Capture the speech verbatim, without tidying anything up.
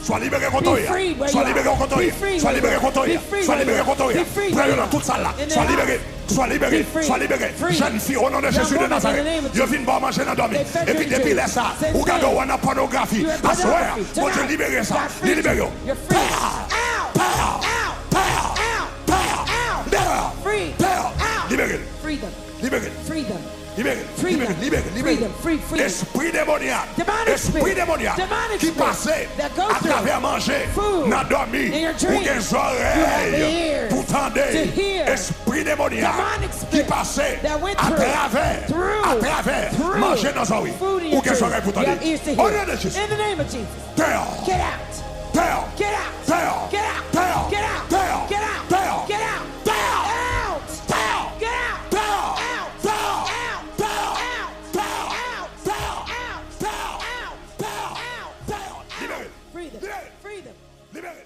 Swa libere kote w ye. Swa libere kote w ye. Swa libere kote w ye. Swa libere kote w ye. Pran yo nan tout sal la. Swa libere. Swa libere. Swa libere. Jèn fi, o non de Jezi de Nazarèt, yo vin ba w manje nan dòmi. Epi depi lè sa, ou gade w nan pònografi. Aswè a, Bondye libere sa. Li libere w. Pow! Pow! Pow! Pow! Pow! Libere l. Libere l. Libere l. Libere l, libere l, libere l, libere l. Espri demonyak, espri demonyak ki pase atravè manje nan dòmi, ou gen zòrèy pou tande. Espri demonyak ki pase atravè, atravè manje nan zòrèy, ou gen zòrèy pou tande. O non de Jezi. Dèyò. Dèyò. Dèyò. Dèyò. Dèyò. Dèyò. Dèyò. Dèyò. Dèyò. Dèyò. Dèyò. Dèyò. Dèyò. Libere. Libere. Libere.